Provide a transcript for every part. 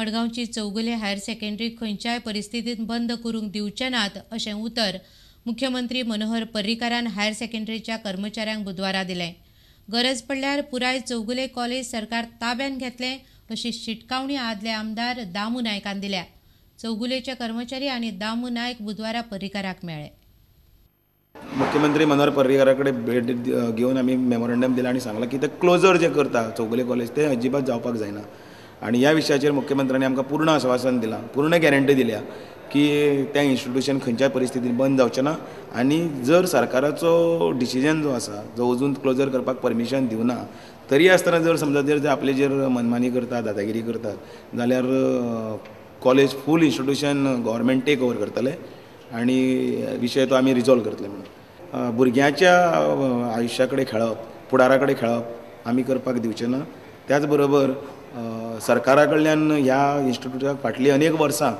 मडगांवची Chowgule higher secondary खंयच्याय परिस्थितींत बंद करूंक दिवचे नात अशें उतर मुख्यमंत्री मनोहर पर्रीकारान हायर सेकंडरीच्या कर्मचाऱ्यांक बुधवारा दिलें. गरज पडल्यार पुराय चौगुले कॉलेज सरकार ताब्यात घेतलें अशी शिटकावणी आदले आमदार दामू नायकान दिल्या. चौगुलेचे कर्मचारी आनी दामू नायक बुधवारा पर्रीकाराक मेळ्ळे. मुख्यमंत्री मनोहर पर्रीकारा कडेन भेट घेवन आमी मेमोरंडम दिलां आनी सांगलां की ते क्लोजर जे करता चौगुले कॉलेज ते अजिबात जावपाक जायना आनी ह्या विशयाचेर मुख्यमंत्र्यांनी आमकां पूर्ण आश्वासन दिलां, पूर्ण गॅरंटी दिल्या की तें इन्स्टिट्यूशन खंयच्याय परिस्थितीन बंद जावचें ना आनी जर सरकाराचो डिसिजन जो आसा जो अजून क्लोजर करपाक परमिशन दिवना तरी आसतना जर समजा जर आपले जर मनमानी करतात, दादागिरी करतात जाल्यार college full institution government take over करतले आनी विशय तो आमी रिजॉल्व करतले म्हणून. भुरग्यांच्या आयुश्या कडेन खेळप, फुडारा कडेन खेळप आमी करपाक दिवचें ना. त्याच बरोबर सरकारा कडल्यान ह्या इन्स्टिट्यूटाक फाटलीं अनेक वर्सां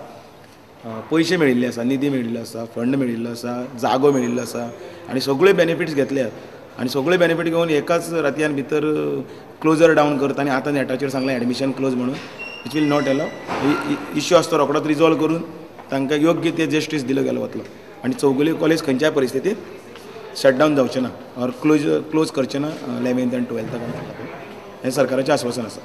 पयशे मेळिल्ले आसा, निधी मेळिल्लो आसा, फंड मेळिल्लो आसा, जागो मेळिल्लो आसा आनी सगळे बेनिफिट्स घेतल्यात आनी सगळे बेनिफीट घेवन एकाच रातयान भितर क्लोजर डावन करता आनी आतां नेटाचेर सांगलें एडमिशन क्लोज म्हणून, which will not allow. Issue आसा तो रोखडोच रिजॉल्व करून तांकां योग्य ते जस्टीस दिलो गेलो वतलो आनी चौगुले कॉलेज खंयच्याय परिस्थितींत शटडावन जावचें ना ऑर क्लोज करचें ना 11th आनी 12th हें सरकाराचें आश्वासन आसा.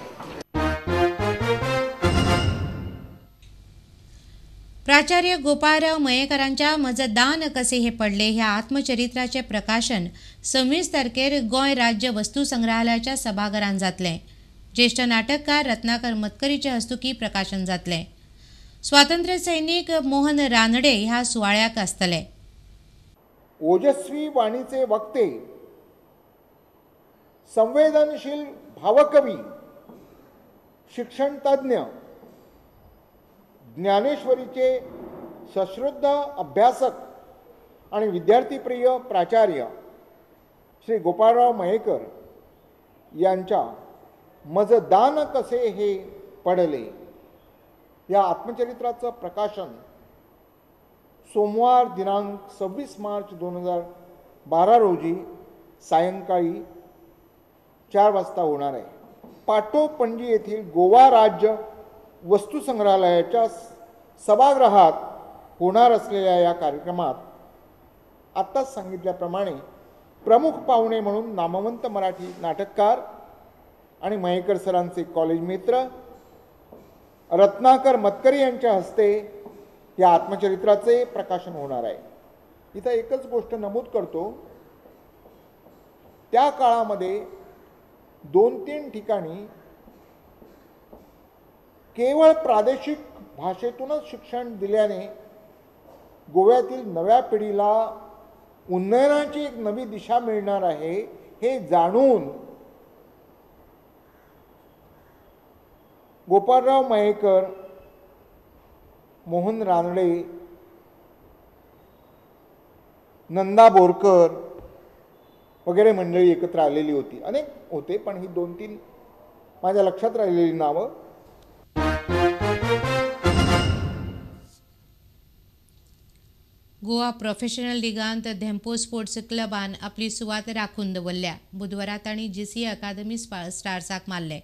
प्राचार्य गोपाळराव मयेकरांच्या मज दान कसे हे पडले ह्या आत्मचरित्राचें प्रकाशन 26 तारखेर गोंय राज्य वस्तू संग्रहालयाच्या सभाघरांत जातलें. ज्येष्ठ नाटककार रत्नाकर मतकरीचे हस्तुकी प्रकाशन जातलें. स्वातंत्र्य सैनिक मोहन रानडे ह्या सुवाळ्याक आसतले. ओजस्वी वाणीचे वक्ते, संवेदनशील भावकवी, शिक्षणतज्ञ, ज्ञानेश्वरीचे सश्रद्ध अभ्यासक आणि विद्यार्थीप्रिय प्राचार्य श्री गोपाळराव मयेकर यांच्या मज दान कसे हे पडले या आत्मचरित्राचं प्रकाशन सोमवार दिनांक 26 मार्च 2012 रोजी सायंकाळी 4 वाजता होणार आहे. पाटो पणजी येथील गोवा राज्य वस्तुसंग्रहालयाच्या सभागृहात होणार असलेल्या या कार्यक्रमात आत्ताच सांगितल्याप्रमाणे प्रमुख पाहुणे म्हणून नामवंत मराठी नाटककार आणि मयेकर सरांचे कॉलेज मित्र रत्नाकर मतकरी यांच्या हस्ते या आत्मचरित्राचे प्रकाशन होणार आहे. इथं एकच गोष्ट नमूद करतो, त्या काळामध्ये 2-3 ठिकाणी केवळ प्रादेशिक भाषेतूनच शिक्षण दिल्याने गोव्यातील नव्या पिढीला उन्नयनाची एक नवी दिशा मिळणार आहे हे जाणून गोपाळराव मयेकर, मोहन रानडे, नंदा बोरकर वगैरे मंडळी एकत्र आलेली होती. अनेक होते पण ही 2-3 माझ्या लक्षात राहिलेली नावं. गोवा प्रोफेशनल लिगांत धेंपो स्पोर्ट्स क्लबान आपली सुवात राखून दवरल्या. बुधवारा तांणी जीसी अकादमी स्टार्साक मारले,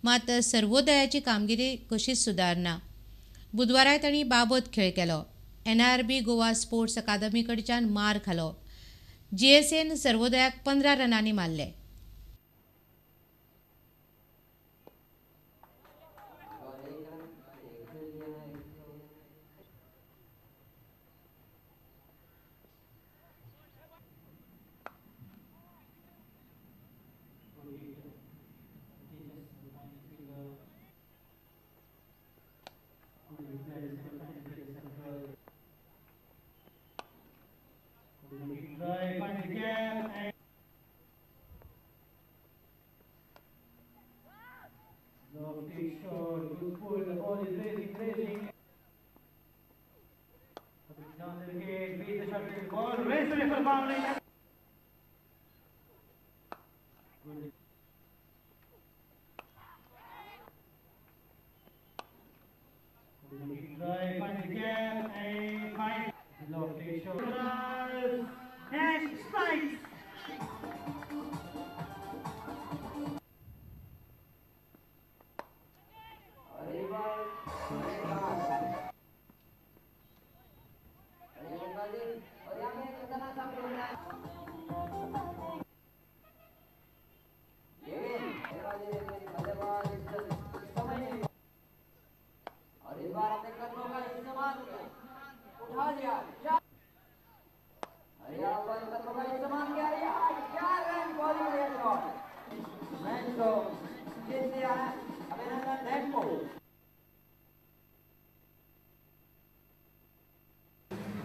मात सर्वोदयाची कामगिरी कशीच सुदारना. बुधवाराय तांणी बाबत खेळ केलो. एनआरबी गोवा स्पोर्ट्स अकादमी कडच्यान मार खालो. जीएसएन सर्वोदयाक 15 रनांनी मारले.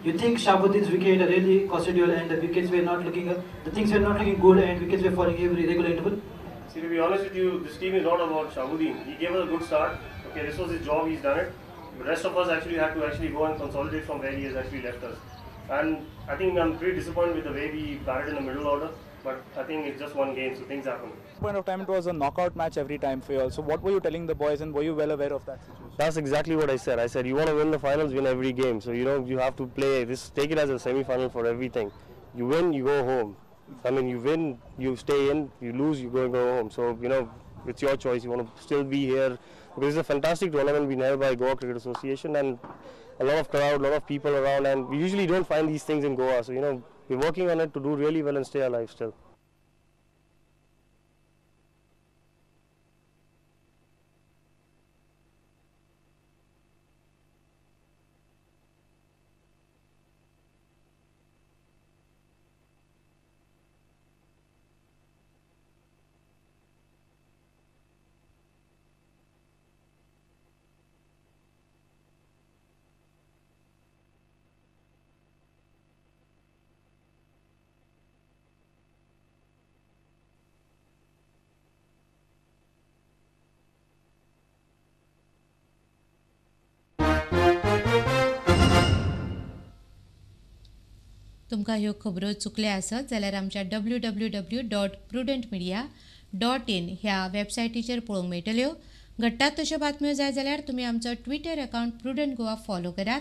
You think Shahabuddin's wicket really costed you, and the wickets were not looking, the things were not looking good, and wickets were falling every regular interval? See, to be honest with you, this team is not about Shahabuddin. He gave us a good start. Okay, this was his job, he's done it. The rest of us actually had to actually go and consolidate from where he has actually left us. And I think I'm pretty disappointed with the way we batted in the middle order. But I think it's just one game, so things happen. At point of time, it was a knockout match every time for you all. So what were you telling the boys, and were you well aware of that situation? That's exactly what I said. I said, you want to win the finals, win every game. So, you know, you have to play this, take it as a semi-final for everything. You win, you go home. I mean, you win, you stay in, you lose, you go and go home. So, you know, it's your choice. You want to still be here. Because it's a fantastic tournament being held by Goa Cricket Association, and a lot of crowd, a lot of people around, and we usually don't find these things in Goa. So, you know, we're working on it to do really well and stay alive still. तुमकां ह्यो खबरो चुकल्या आसत जाल्यार आमच्या www.prudentmedia.in ह्या वेबसायटीचेर पळोवंक मेळटल्यो. घडटात तश्यो बातम्यो जाय जाल्यार तुमी आमचो Twitter account Prudent Goa follow करात.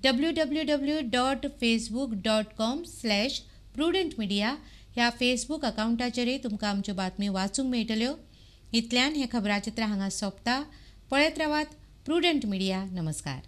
www.facebook.com/prudentmedia ह्या फेसबूक अकावंटाचेरय तुमकां आमच्यो बातम्यो वाचूंक मेळटल्यो. इतल्यान हें खबराचित्र हांगा सोंपता. पळयत रावात प्रुडंट मिडिया. नमस्कार.